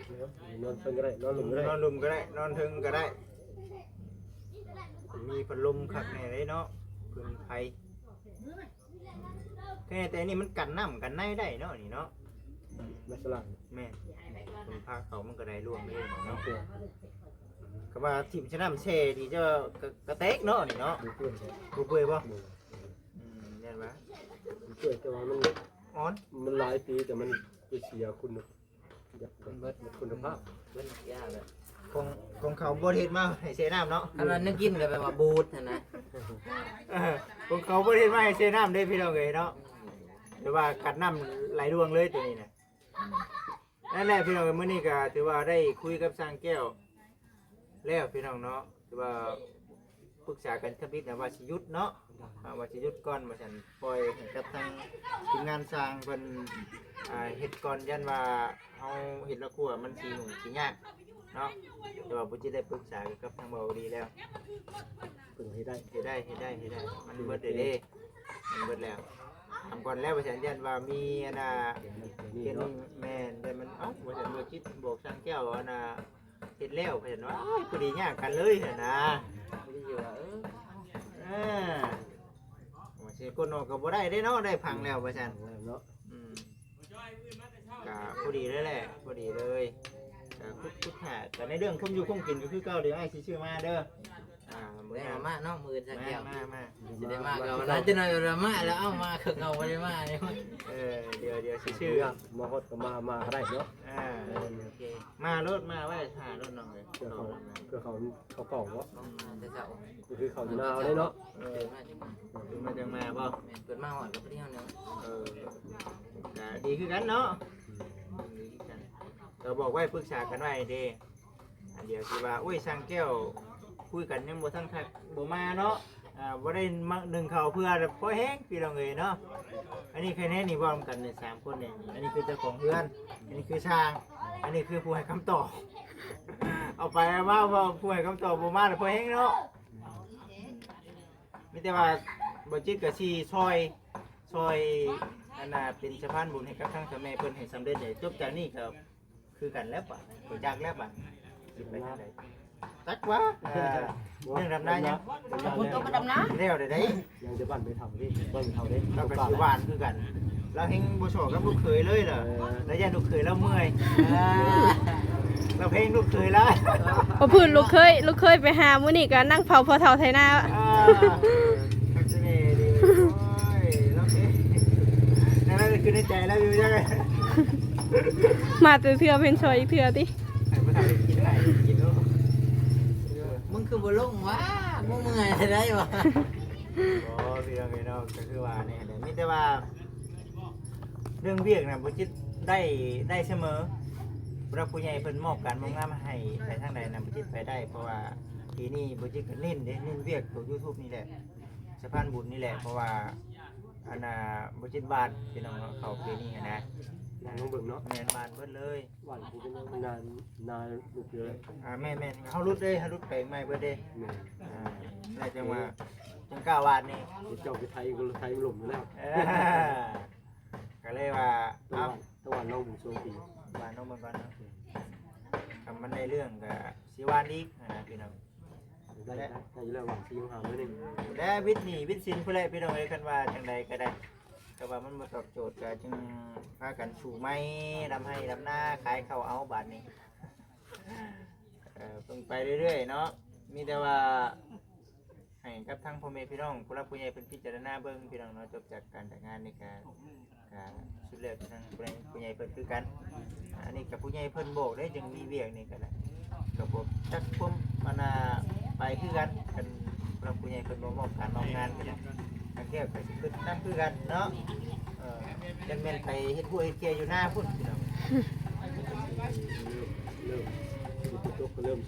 ນອນເທິງກໍໄດ້ ນອນລຸ່ມກໍໄດ້ ນອນລຸ່ມກໍໄດ້ ນອນເທິງກໍໄດ້ ມີພັດລົມຄັກແນ່ເດ້ເນາະ ເພິ່ງໄຟ ແຕ່ ແຕ່ນີ້ມັນກັນນ້ຳກັນໃນໄດ້ເນາະ ນີ້ເນາະ ມັນສະຫຼາຍ ແມ່ນ ເພິ່ນພາເຂົ້າມັນກໍໄດ້ລວມເລີຍເນາະ. ກໍວ່າຖິ້ມໃສ່ນ້ຳແຊ່ນີ້ຈະກະ ກະແຕກເນາະນີ້ເນາະ. ບໍ່ເປື່ອຍບໍ່? ບໍ່ເປື່ອຍບໍ່? ບໍ່. ອືມ ແມ່ນວ່າ ບໍ່ເປື່ອຍ ແຕ່ວ່າມັນອ່ອນ ມັນຫຼາຍປີ ແຕ່ມັນໄປເສຍຄຸນ ຢາກ ມັນເບິດ ເບິດຄຸນນະພາບ ເບິດຢາແລ້ວ. ຂອງ ຂອງເຂົາບໍ່ໄດ້ເຮັດມາໃຫ້ແຊ່ນ້ຳເນາະ. ອັນນັ້ນແນວກິນກໍແບບວ່າບູດຫັ້ນນະ. ເອີ ຂອງເຂົາບໍ່ໄດ້ເຮັດມາໃຫ້ແຊ່ນ້ຳເດ້ພີ່ນ້ອງເອີຍເນາະ. ແຕ່ວ່າກັດນ້ຳໄຫຼລວງເລີຍໂຕນີ້ນະ. ນັ້ນແຫຼະພີ່ນ້ອງເອີຍ ມື້ນີ້ກໍຖືວ່າໄດ້ຄຸຍກັບຊ່າງແກ້ວແລ້ວພີ່ນ້ອງເນາະ. ຖືວ່າປຶກສາກັນທຳອິດນະວ່າຊິຢຸດເນາະ ອ່າ ວ່າຊິຢຸດກ່ອນວ່າຊັ້ນ ປ່ອຍໃຫ້ກັບທາງທີມງານຊ່າງເພິ່ນ ອ່າ ເຮັດກ່ອນ ຢ້ານວ່າເຮົາເຮັດລະຄົວມັນຊິຫຍຸ້ງຊິຍາກເນາະ. ແຕ່ວ່າບໍ່ຈິດໄດ້ປຶກສາກັບທາງເບົາດີແລ້ວ ເພິ່ນເຮັດໄດ້ ເຮັດໄດ້ ເຮັດໄດ້ ເຮັດໄດ້ ມັນເບິດເດ້ ມັນເບິດແລ້ວ. ຖາມກ່ອນແລ້ວວ່າຊັ້ນ ຢ້ານວ່າມີອັນນ່າ ເຮັດ ແມ່ນ ແຕ່ມັນ ເອົ້າ ວ່າຊັ້ນ ບໍ່ຈິດບອກຊ່າງແກ້ວອັນນ່າ ເຮັດແລ້ວ ເພິ່ນວ່າ ອ້າຍ ພໍດີຍາກກັນເລີຍຫັ້ນນະ. ພໍດີຢູ່ວ່າ ເອີ ເອີ ວ່າຊິກົດອອກກໍບໍ່ໄດ້ເດ້ເນາະ ໄດ້ພັງແລ້ວວ່າຊັ້ນເນາະ. ອືມ ກະພໍດີເລີຍແຫຼະ ພໍດີເລີຍ. ກະຄຸດ ຄຸດຫາ ກະໃນເລື່ອງຄວາມຢູ່ຄວາມກິນກໍຄືເກົ່າເດີ ອ້າຍຊິຊື້ມາເດີ. ອ່າ ມື້ໜ້າມາເນາະ ມື້ອື່ນຊະແກ້ວ ມາ ມາ ມາ ຊິໄດ້ມາກໍຫຼາຍຈັກໜ້ອຍກໍມາແລ້ວ. ເອົ້າ ມາຄືເກົ່າ ບໍ່ໄດ້ມາ. ເອີ ດຽວ ດຽວຊິຊື້ ມາຮອດກໍມາ ມາກໍໄດ້ເນາະ. ອ່າ ໂອເຄ ມາໂລດ ມາໄວ້ຖ້າໂລດນ້ອງເອີຍ. ເພື່ອເຂົາ ເພື່ອເຂົາ ເຂົາເຂົ້າເນາະ ອືມ ແຕ່ເຊົ້າ ກໍຄືເຂົາຢູ່ນາເດ້ເນາະ. ເອີ ຕື່ນມາຈັ່ງມາ ຕື່ນມາຈັ່ງມາບໍ່? ແມ່ນ ເພິ່ນມາຮອດກໍພໍດີເຮົາເນາະ. ເອີ ກໍດີຄືກັນເນາະ ອືມ ດີຄືກັນ. ກໍບອກໄວ້ ປຶກສາກັນໄວ້ເດ້. ອັນດຽວຊິວ່າ ໂອ້ຍ ຊ່າງແກ້ວ ຄຸຍກັນຍັງບໍ່ທັນຄັກ ບໍ່ມາເນາະ. ອ່າ ບໍ່ໄດ້ມາໜຶ້ງເຂົ້າເພື່ອພໍແຮງ ພີ່ນ້ອງເອີຍເນາະ. ອັນນີ້ໃຜແນ່ນີ້ ເວົ້ານຳກັນນີ້ ສາມຄົນນີ້. ອັນນີ້ຄືເຈົ້າຂອງເຮືອນ ອັນນີ້ຄືຊ່າງ ອັນນີ້ຄືຜູ້ໃຫ້ຄຳຕອບ. ເອົາໄປເອົາມາ ເວົ້າຜູ້ໃຫ້ຄຳຕອບບໍ່ມາແລ້ວ ພໍແຮງເນາະ. ມີແຕ່ວ່າບໍ່ຈິດກໍຊິຊ່ອຍ ຊ່ອຍ ອັນນ່າ ເປັນສະພານບຸນໃຫ້ກັບທາງເຖົ້າແມ່ເພິ່ນໃຫ້ສຳເລັດໃຫ້ຈົບຈາກນີ້ກໍ ຄືກັນແລ້ວປະ ບໍ່ຈັກແລ້ວປະ ຊິໄປທາງໃດ. ຈັກວ່າ ເອີ ເລື່ອງດຳນາຍັງ ຝົນຕົກກໍດຳນາ ແລ້ວໄດ້ ຍັງຈະບ້ານໄປເຖົ້າເດ້ ບ້ານເຖົ້າເດ້. ລາວກໍຊິຫວານຄືກັນ ລາວແຮ່ງບໍ່ຊອກກັບລູກເຂີຍເລີຍລະ. ເອີ ລາວຢ້ານລູກເຂີຍລາວເມື່ອຍ ເອີ ລາວແພງລູກເຂີຍລາວ. ບໍ່ພື້ນລູກເຂີຍ ລູກເຂີຍໄປຫາມື້ນີ້ກໍນັ່ງເຝົ້າພໍ່ເຖົ້າໄຖນາ. ເອີ ຄັກແນ່ເລີຍ ໂອ້ຍ ລາວເອງ ນັ້ນກໍຄືໃນໃຈລາວຢູ່ຈັ່ງໃດ. ມາແຕ່ເທື່ອເພິ່ນຊ່ອຍອີກເທື່ອຕິ ໃຫ້ບໍ່ທັນໄດ້ກິນ ໃຫ້ກິນໂລດ. ມຶງຄືບໍ່ລົງວະ ມຶງເມື່ອຍໄດ້ວະ. ບໍ່ ພີ່ນ້ອງເອີຍເນາະ ກໍຄືວ່ານີ້ແຫຼະ ມີແຕ່ວ່າເລື່ອງວຽກນະ ບໍ່ຈິດໄດ້ ໄດ້ສະເໝີ. ຜູ້ຫຼັກຜູ້ໃຫຍ່ເພິ່ນມອບການມອບງານໃຫ້ໄປທາງໃດນະ ບໍ່ຈິດໄປໄດ້ ເພາະວ່າປີນີ້ບໍ່ຈິດກໍເນັ້ນເດ້ ເນັ້ນວຽກໂຕ YouTube ນີ້ແຫຼະ ສະພານບຸນນີ້ແຫຼະ ເພາະວ່າ ອັນນ່າ ບໍ່ຈິດຫວ່ານ ພີ່ນ້ອງເນາະ ເຂົ້າປີນີ້ຫັ້ນນະ ຫວ່ານລົງເບິ່ງເນາະ. ແມ່ນ ຫວ່ານເບິດເລີຍ ຫວ່ານຄືນາ ນາລູກເດີ. ອ່າ ແມ່ນໆ ເຮົາຫຼຸດເດ້ ເຮົາຫຼຸດແປງໃໝ່ເບິດເດ້. ແມ່ນ ອ່າ ແລ້ວຈັ່ງວ່າ ຈັ່ງກ້າຫວ່ານນີ້ ເຈົ້າໄປໄຖກໍໄຖມັນລົ້ມຢູ່ແລ້ວ. ເອີ ກໍເລີຍວ່າ ເອົາ ຕະວັນລອງເບິ່ງຊ່ວງປີ ຫວ່ານລອງເບິ່ງກ່ອນເນາະ ຄັນມັນໄດ້ເລື່ອງກໍຊິຫວ່ານອີກຫັ້ນນະ ພີ່ນ້ອງ. ໄດ້ ໄດ້ ໄດ້ຢູ່ແລ້ວ ຫວ່າງສີ່ຫາໜ່ວຍໜຶ່ງ ແລະ ວິດໜີ້ວິດສິນພຸ້ນແຫຼະ ພີ່ນ້ອງເອີຍ ຄັນວ່າຈັ່ງໃດກໍໄດ້ ແຕ່ວ່າມັນບໍ່ຕອບໂຈດ ກໍຈຶ່ງພາກັນສູ້ໃໝ່ ດຳໄຮ່ດຳນາ ຂາຍເຂົ້າເອົາບາດນີ້. ເອີ ເບິ່ງໄປເລື້ອຍໆເນາະ ມີແຕ່ວ່າໃຫ້ກັບທາງພໍ່ແມ່ພີ່ນ້ອງ ຜູ້ຫຼັກຜູ້ໃຫຍ່ເພິ່ນພິຈາລະນາເບິ່ງ ພີ່ນ້ອງເນາະ. ຈົບຈາກການຈັດງານນີ້ກໍ ກະສຸດແລ້ວແຕ່ທາງຜູ້ໃຫຍ່ ຜູ້ໃຫຍ່ເພິ່ນຄືກັນ. ອັນນີ້ກະຜູ້ໃຫຍ່ເພິ່ນບອກເດ້ ຈຶ່ງມີວຽກນີ້ກະໄດ້ ກະບໍ່ຈັກຄວາມ ອັນນ່າ ໄປຄືກັນ ຄັນຜູ້ຫຼັກຜູ້ໃຫຍ່ເພິ່ນບໍ່ມອບການມອບງານກະໄດ້ ທາງແກ້ວກະຊິຄິດນຳຄືກັນເນາະ. ເອີ ຈັ່ງແມ່ນໄປເຮັດຮົ້ວເຮັດແກ່ຢູ່ນາພຸ້ນ ພີ່ນ້ອງ. ເລີ່ມ ເລີ່ມ ຝົນຕົກກໍເລີ່ມ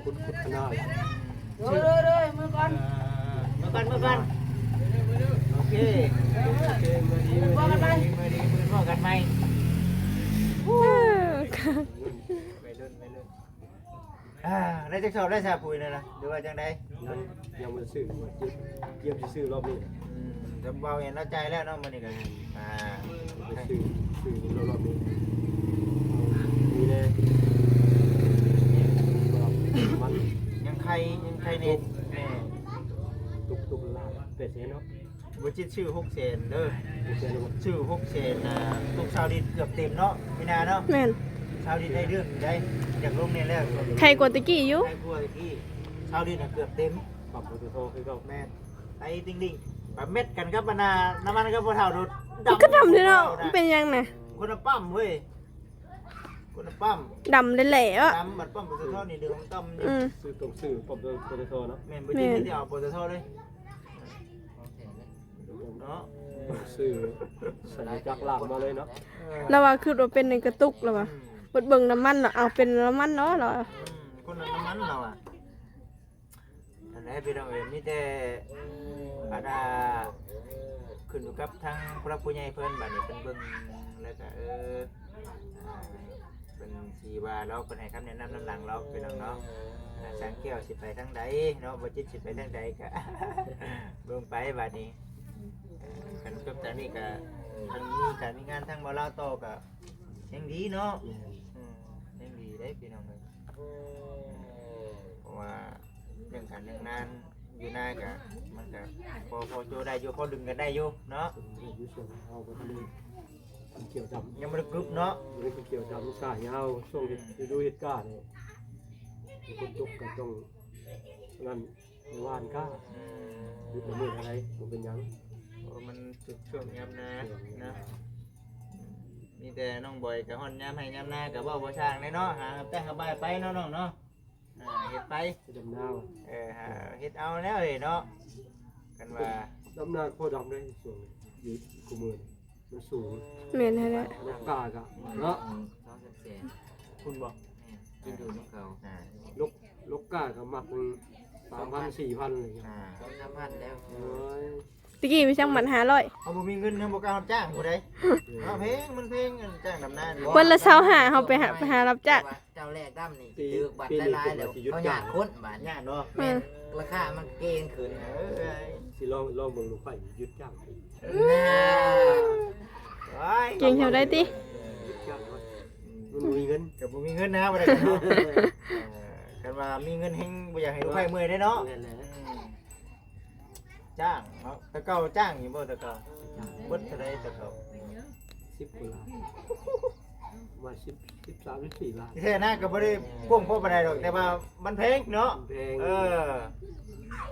ຂຸດ ຂຸດຄະນາ. ໂດຍ ໂດຍ ໂດຍ ເມືອກ່ອນ ເອີ ເມືອກ່ອນ ເມືອກ່ອນ. ໂອເຄ ໂອເຄ ມື້ດີ ມື້ດີ ມື້ດີ ມື້ອື່ນພໍ້ກັນໃໝ່. ເອີ ໄວລຸ້ນ ໄວລຸ້ນ. ອ່າ ໄດ້ຈັກສອບແລ້ວຊະ ປຸ໋ຍນັ້ນນະ ຫຼືວ່າຈັ່ງໃດ? ຍັງ ຍັງບໍ່ໄດ້ຊື້ ກຽມ ກຽມຊິຊື້ລອບນີ້. ອືມ ແຕ່ເວົ້າແມ່ນລາວຈ່າຍແລ້ວເນາະ ມື້ນີ້ກໍ ອ່າ ໄປຊື້ ຊື້ລອບນີ້ ມີແນ່ ຍັງໄຄ ຍັງໄຄແນ່ ຕົກ ຕົກລະແປດແສນເນາະ. ບໍ່ຈິດຊື້ຫົກແສນເດີ ຊື້ຫົກແສນນະ ຕົກຊາວລິດເກືອບເຕັມເນາະ ມີນາເນາະ. ແມ່ນ ຊາວລິດໄດ້ເລື່ອງຢູ່ໄດ໋ ຢາກລົງແດ່ແລ້ວ ໄຄກວ່າແຕ່ກີ້ຢູ່ ໄຄກວ່າແຕ່ກີ້ ຊາວລິດນະເກືອບເຕັມ ປັບ ປຕທ ຄືເກົ່າ. ແມ່ນ ໄປຕິ່ງໆ ໄປແມັດກັນກັບອັນນ່າ ນ້ຳມັນກັບພໍ່ເຖົ້າໂດດ ມັນກໍດຳເດ້ເນາະ ມັນເປັນຫຍັງນະ ຄົນລະປ້ຳເວີຍ ຄົນລະປ້ຳ ດຳແຫຼະໆ ດຳ ບັດປ້ຳ ປຕທ ນີ້ເຫຼືອງຕ່ຳຢູ່. ອືມ ຊື້ ຕ້ອງຊື້ປ້ຳ ປຕທ ເນາະ. ແມ່ນ ບໍ່ຈິດມີແຕ່ເອົາ ປຕທ ເລີຍເນາະ ຊື້ສັນຍາຈັກລາກມາເລີຍເນາະ. ລາວວ່າຄິດວ່າເປັນໃນກະຕຸກ ລາວວ່າ ອືມ ເບິ່ງນ້ຳມັນລະ ເອົາເປັນນ້ຳມັນເນາະ ລາວວ່າ ອືມ ຄົນລະນ້ຳມັນ ລາວວ່າ. ຫັ້ນແຫຼະພີ່ນ້ອງເອີຍ ມີແຕ່ອັນນ່າ ຂຶ້ນຢູ່ກັບທາງຜູ້ຫຼັກຜູ້ໃຫຍ່ເພິ່ນ ບາດນີ້ເພິ່ນເບິ່ງແລ້ວກະ ເອີ ອ່າ ເພິ່ນຊິວ່າລອກ ເພິ່ນໃຫ້ຄຳແນະນຳນຳຫຼັງລອກ ພີ່ນ້ອງເນາະ. ອ່າ ຊ່າງແກ້ວຊິໄປທາງໃດເນາະ ບໍ່ຈິດຊິໄປທາງໃດກະເບິ່ງໄປບາດນີ້. ຄັນຈົບຈາກນີ້ກະ ຄັນມີການມີງານທາງບ່າວລາວຕໍ່ກະ ຍັງດີເນາະ. ແມ່ນ ອືມ ຍັງດີເດ້ພີ່ນ້ອງເອີຍ ເພາະວ່າເລື່ອງການເລື່ອງງານຢູ່ນາກະ ມັນກະພໍ ພໍໂຈໄດ້ຢູ່ ພໍດຶງກັນໄດ້ຢູ່ເນາະ. ຢູ່ຊ່ວງເຮົາບໍ່ທັນໄດ້ເຂົ້າດຳ ຍັງບໍ່ໄດ້ກຶບເນາະ ບໍ່ໄດ້ເຂົ້າດຳ ສາຍຍາວ ຊ່ວງ ອືມ ລະດູເຮັດກ້ານີ້ ຝົນຕົກກໍຕ້ອງນັ້ນ ຫວ່ານກ້າ ອືມ ຢຸດລະມື້ເທົ່າໃດບໍ່ເປັນຫຍັງ ເພາະມັນສຸກຊ່ວງຍາມນານະ. ມີແຕ່ນ້ອງບອຍກໍຮອດຍາມໄຮ່ຍາມນາກໍເວົ້າບໍ່ຊ່າງເດ້ເນາະ ຫາແຕ່ງຫາບາຍໄປເນາະນ້ອງເນາະ. ອ່າ ເຮັດໄປ ດຳນາ ເອີ ຫາເຮັດເອົາແລ້ວເດເນາະ. ຄັນວ່າດຳນາພໍດຳໄດ້ຊ່ວງຢູ່ຄູ່ມື້ນີ້ ມັນສູງ ແມ່ນຫັ້ນແຫຼະ ລົກກ້າກະເນາະ ສອງສາມແສນ ພຸ້ນບໍ່ ແມ່ນ ກິນຢູ່ນຳເຂົາ ອ່າ ລົກ ລົກກ້າກະມັກສາມພັນ ສີ່ພັນເລີຍ ອ່າ ສອງສາມພັນແລ້ວ ໂອ້ຍ. ຕະກີ້ໄປຈ້າງມັນຫ້າຮ້ອຍ ເຮົາບໍ່ມີເງິນ ເຮົາບໍ່ກ້າຮັບຈ້າງຜູ້ໃດ ເນາະ ແພງ ມັນແພງ ຈ້າງດຳນານີ້ ວັນລະຊາວຫ້າ ເຮົາໄປຫາ ໄປຫາຮັບຈ້າງ. ເຈົ້າແລກດຳນີ້ຖືກບັດຫຼາຍໆ ແລ້ວເຂົາຍາກຄົນບາດນີ້ ຍາກເນາະ ແມ່ນ ອືມ ລາຄາມັນເກງຂຶ້ນ ເອີຍ ຊິລອງ ລອງເບິ່ງລູກໄຟຢຸດຈ້າງ ເກັ່ງເທົ່າໃດຕິ ມັນບໍ່ມີເງິນ ກໍບໍ່ມີເງິນນະ ບໍ່ໄດ້ເນາະ. ເອີ ຄັນວ່າມີເງິນແຮງບໍ່ຢາກໃຫ້ລູກໄຟເມື່ອຍເດ້ເນາະ ແມ່ນແຫຼະ ອືມ. ຈ້າງເນາະ ແຕ່ເກົ່າຈ້າງຢູ່ບໍ່ ແຕ່ເກົ່າ ຈ້າງ ເບິດເທົ່າໃດແຕ່ເກົ່າ ສິບກວ່າລ້ານ ປະມານສິບ ສິບສາມ ສິບສີ່ລ້ານ ແທ້ນະ ກໍບໍ່ໄດ້ກວ້າງພໍປານໃດດອກ ແຕ່ວ່າມັນແພງເນາະ ມັນແພງ ເອີ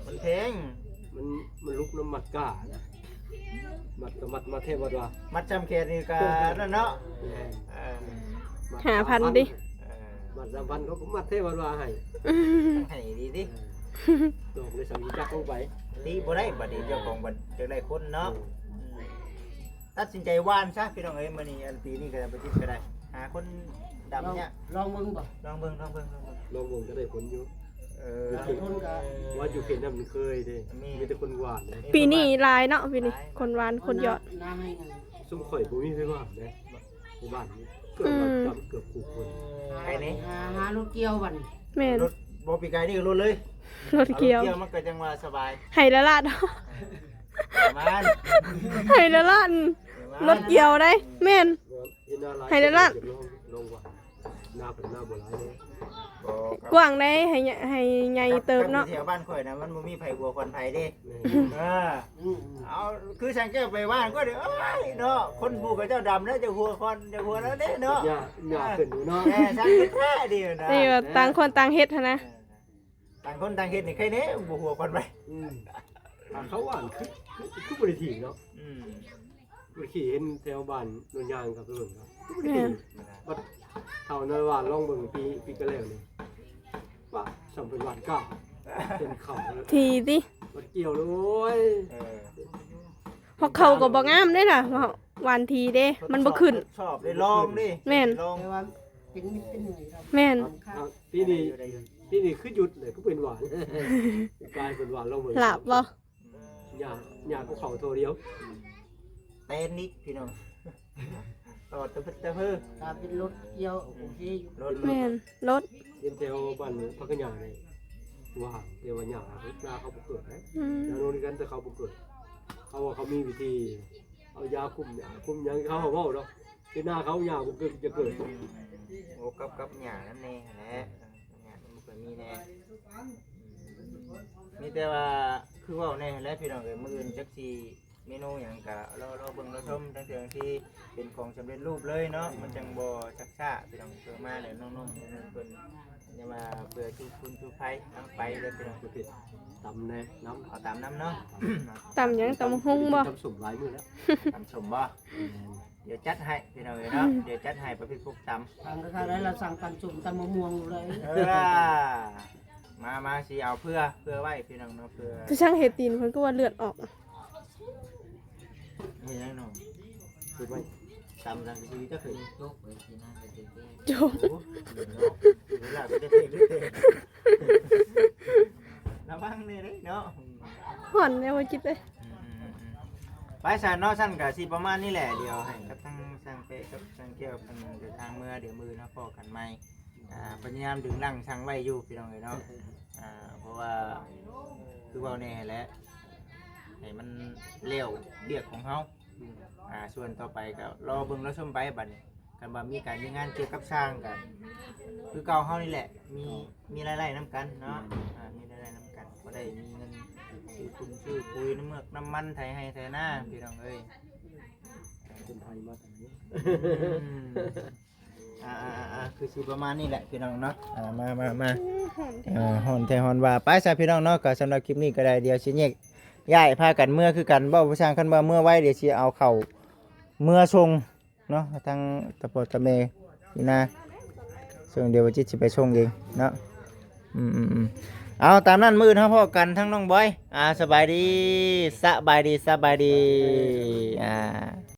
ມັນແພງ ມັນ ມັນລຸກນຳມັດກ້ານະ ມັດກໍມັດ ມັດແທ້ມັດວ່າ ມັດຊ່ຳແຂນນີ້ກໍນັ້ນເນາະ ແມ່ນ ເອີ ມັດຫ້າພັນ ສາມພັນ ຕິ ເອີ ມັດສາມພັນ ເຂົາກໍມັດແທ້ມັດວ່າໃຫ້ ໃຫ້ດີຕິ ເອີ ດອກເລີຍ ສາມີຈັກລົງໄປ ຕີບໍ່ໄດ້ບັດນີ້ ເຈົ້າຂອງບັດຢາກໄດ້ຄົນເນາະ ເອີ ຕັດສິນໃຈຫວ່ານຊະພີ່ນ້ອງເອີຍ ມື້ນີ້ ອັນປີນີ້ກໍໄດ້ ບໍ່ຈິດກໍໄດ້ ຫາຄົນດຳຍາກ ລອງເບິ່ງບໍ່ ລອງເບິ່ງ ລອງເບິ່ງ ລອງເບິ່ງ ລອງເບິ່ງກໍໄດ້ຜົນຢູ່ ເອີ ຫຼາຍຄົນກໍວ່າຢູ່ເຂດນັ້ນມັນເຄີຍເດ້ ມີ ມີແຕ່ຄົນຫວ່ານເດ້ ປີນີ້ຫຼາຍເນາະ ປີນີ້ ຫຼາຍ ຄົນຫວ່ານ ຄົນຢອດ ໜ້າໃຫ້ ຊຸມຂ້ອຍບໍ່ມີໃຜຫວ່ານເດ້ ໃນບ້ານນີ້ ເກືອບ ອືມ ເກືອບ ເກືອບຄູ່ຄົນ ໃຜນີ້ ຫາ ຫາລົດກ່ຽວບັດນີ້ ແມ່ນ ລົດ ບໍ່ ປີກາຍນີ້ກໍລົດເລີຍ ລົດກ່ຽວ ລົດກ່ຽວມັນກໍຈັ່ງວ່າສະບາຍ ໄຮ່ລະລ້ານ ປະມານ ໄຮ່ລະລ້ານ ປະມານ ລົດກ່ຽວໄດ໋ ແມ່ນ ເຫັນນາຫຼາຍ ໄຮ່ລະລ້ານ ລົງ ລົງວ່າ ນາເປັນນາບໍ່ຫຼາຍເດ້ ບໍ່ ກວ້າງໄດ໋ ໄຮ່ ໄຮ່ໃຫຍ່ເຕີບເນາະ ກັບ ກັບຢູ່ແຖວບ້ານຂ້ອຍນະ ມັນບໍ່ມີໃຜຫົວຂວັນໃຜເດ້ ແມ່ນ ເອີ ອືມ ເອົາ ຄືຊ່າງແກ້ວໄປຫວ່ານກໍໄດ້ ເອີຍເນາະ ຄົນຜູ້ເຂົາເຈົ້າດຳແລ້ວ ຈະຫົວຄອນ ຈະຫົວແລ້ວເດ້ເນາະ ຫຍ້າ ຫຍ້າຂຶ້ນຢູ່ເນາະ ແຕ່ຊ່າງແທ້ດີນະ ນີ້ວ່າຕ່າງຄົນຕ່າງເຮັດຫັ້ນນະ ເອີ ຕ່າງຄົນຕ່າງເຮັດນີ້ໃຄແດ່ ບໍ່ຫົວຄວັນໄປ ອືມ ຖ້າເຂົາຫວ່ານຄື ຄື ຄືບໍ່ໄດ້ຖີ່ເນາະ ອືມ ບໍ່ໄດ້ຂີ່ ເຫັນແຖວບ້ານໂນນຍາງກັບເພິ່ນກໍບໍ່ໄດ້ຂີ່ ແມ່ນ ບັດເຖົ້ານ້ອຍຫວ່ານລອງເບິ່ງ ປີ ປີກະແລ້ວນີ້ ປະ ຊ່ຳເປັນຫວ່ານກ້າ ເປັນເຂົ້າ ຖີ່ຕິ ບັດກ່ຽວເລີຍ ໂອ້ຍ ເອີ ເພາະເຂົ້າກໍບໍ່ງາມເດ້ລະ ຫວ່ານຖີ່ເດ້ ມັນບໍ່ຂຶ້ນ ທົດສອບ ທົດສອບໄດ້ລອງເດ້ ແມ່ນ ລອງ ແຕ່ວ່າເປັນ ເປັນຫຍັງ ແມ່ນ ອ່າ ປີນີ້ ໄດ້ຢູ່ ໄດ້ຢູ່ ປີນີ້ຄືຢຸດເລີຍ ຄືເປັນຫວ່ານ ກາຍເປັນຫວ່ານລອງເບິ່ງ ຫຼາບບໍ່? ຫຍ້າ ຫຍ້າກັບເຂົາທໍ່ດຽວ ແຕ່ນິກພີ່ນ້ອງ ຕອດຕະເພິດຕະເພີ ຖ້າເປັນລົດກ່ຽວໂອເຄຢູ່ ລົດ ແມ່ນ ລົດ ເປັນແຖວບ້ານຜັກກະຫຍ້ານີ້ ວ່າ ແຕ່ວ່າຫຍ້ານາເຂົາບໍ່ເກີດເດ້ ອືມ ນາໂນນກັນແຕ່ເຂົາບໍ່ເກີດ ເຂົາວ່າເຂົາມີວິທີ ເອົາຢາຄຸມຫຍ້າຄຸມຫຍັງ ເຂົາເວົ້າດອກ ຄືນາເຂົາຫຍ້າບໍ່ເກີດ ຈະເກີດ ໂອ້ ກັບ ກັບຫຍ້ານຳແດ່ຫັ້ນແຫຼະ ຫຍ້າມັນບໍ່ຄ່ອຍມີແດ່ ມີແຕ່ວ່າຄືເວົ້າແດ່ຫັ້ນແຫຼະພີ່ນ້ອງເອີຍ ມື້ອື່ນຈັກຊິ ເມນູຫຍັງກະລໍ ລໍເບິ່ງລໍຊົມ ທັງເທື່ອທີ່ເປັນຂອງສຳເລັດຮູບເລີຍເນາະ ມັນຈັ່ງບໍ່ຊັກຊ້າ ພີ່ນ້ອງ. ເພື່ອມາແລ້ວນ້ອງໆເພິ່ນ ຢ່າວ່າເພື່ອຈູຄຸນຈູໄພ ທັງໄປເລີຍ ພີ່ນ້ອງ. ຕຳແດ່ນຳ ເອົາຕຳນຳເນາະ. ຕຳຫຍັງ? ຕຳບັກຫຸ່ງບໍ່? ຕຳສົ້ມຫຼາຍມື້ແລ້ວ. ຕຳສົ້ມບໍ່? ແມ່ນ. ດຽວຈັດໃຫ້ພີ່ນ້ອງເອີຍເນາະ ດຽວຈັດໃຫ້ປະພິດພົກຕຳ. ທາງກະໄດ້ລະສັ່ງຕຳສົ້ມຕຳມະມ່ວງເລີຍ. ເອີ ມາ ມາ ຊິເອົາເພື່ອ ເພື່ອໄວ້ພີ່ນ້ອງເນາະ ເພື່ອ ຄືຊ່າງເຮັດຕີນເພິ່ນຄືວ່າເລືອດອອກ. ເຮັດຫຍັງນ້ອງ? ຄືໄວ້ຕຳສັງກະສີຈັກເທື່ອ. ໂຈກ ໂອ້ ເວລາກໍຈະເຮັດ ລະວັງແດ່ເດ້ເນາະ. ຮ້ອນແດ່ບໍ່ຈິດເອີຍ. ອືມໆໆ ໄປຊັ້ນເນາະ ຊັ້ນກະຊິປະມານນີ້ແຫຼະ ດຽວໃຫ້ກັບທາງຊ່າງເປະກັບຊ່າງແກ້ວເພິ່ນເດີນທາງເມືອ ດຽວມື້ອື່ນເຮົາພໍ້ກັນໃໝ່. ອ່າ ພະຍາຍາມດຶງດັງຊ່າງໄວ້ຢູ່ພີ່ນ້ອງເອີຍເນາະ. ອ່າ ເພາະວ່າຄືເວົ້າແນ່ແຫຼະ ໃຫ້ມັນແລ້ວວຽກຂອງເຮົາ. ອ່າ ສ່ວນຕໍ່ໄປກໍລໍເບິ່ງລໍຊົມໄປບັດນີ້. ຄັນວ່າມີການມີງານກ່ຽວກັບຊ່າງກໍຄືເກົ່າເຮົານີ້ແຫຼະ ມີ ມີລາຍໄດ້ນຳກັນເນາະ. ອ່າ ມີລາຍໄດ້ນຳກັນ ກໍໄດ້ມີເງິນຊື້ຝຸ່ນຊື້ປຸຍ ນ້ຳເມືອກນ້ຳມັນ ໄຖໄຮ່ໄຖນາ ພີ່ນ້ອງເອີຍ. ເປັນໄທມາແຕ່ ອືມ ອ່າໆໆ ຄືຊິປະມານນີ້ແຫຼະພີ່ນ້ອງເນາະ. ອ່າ ມາ ມາ ມາ ອືມ ຮ້ອນແທ້ ເອີ ຮ້ອນແທ້ຮ້ອນວ່າ. ໄປຊະພີ່ນ້ອງເນາະ ກໍສຳລັບຄລິບນີ້ກໍໄດ້ ດຽວຊິແຍກຍ້າຍພາກັນເມືອຄືກັນ. ເວົ້າບໍ່ຊ່າງ ຄັນວ່າເມືອໄວ ດຽວຊິເອົາເຂົ້າເມືອສົ່ງເນາະ ທາງຕາພໍ່ຕາແມ່ຢູ່ນາ. ເຊິ່ງດຽວວ່າຈິດຊິໄປສົ່ງເອງເນາະ. ອືມໆໆ ເອົາຕາມນັ້ນ ມື້ອື່ນເຮົາພໍ້ກັນທາງນ້ອງບອຍ. ອ່າ ສະບາຍດີ ສະບາຍດີ ສະບາຍດີ. ອ່າ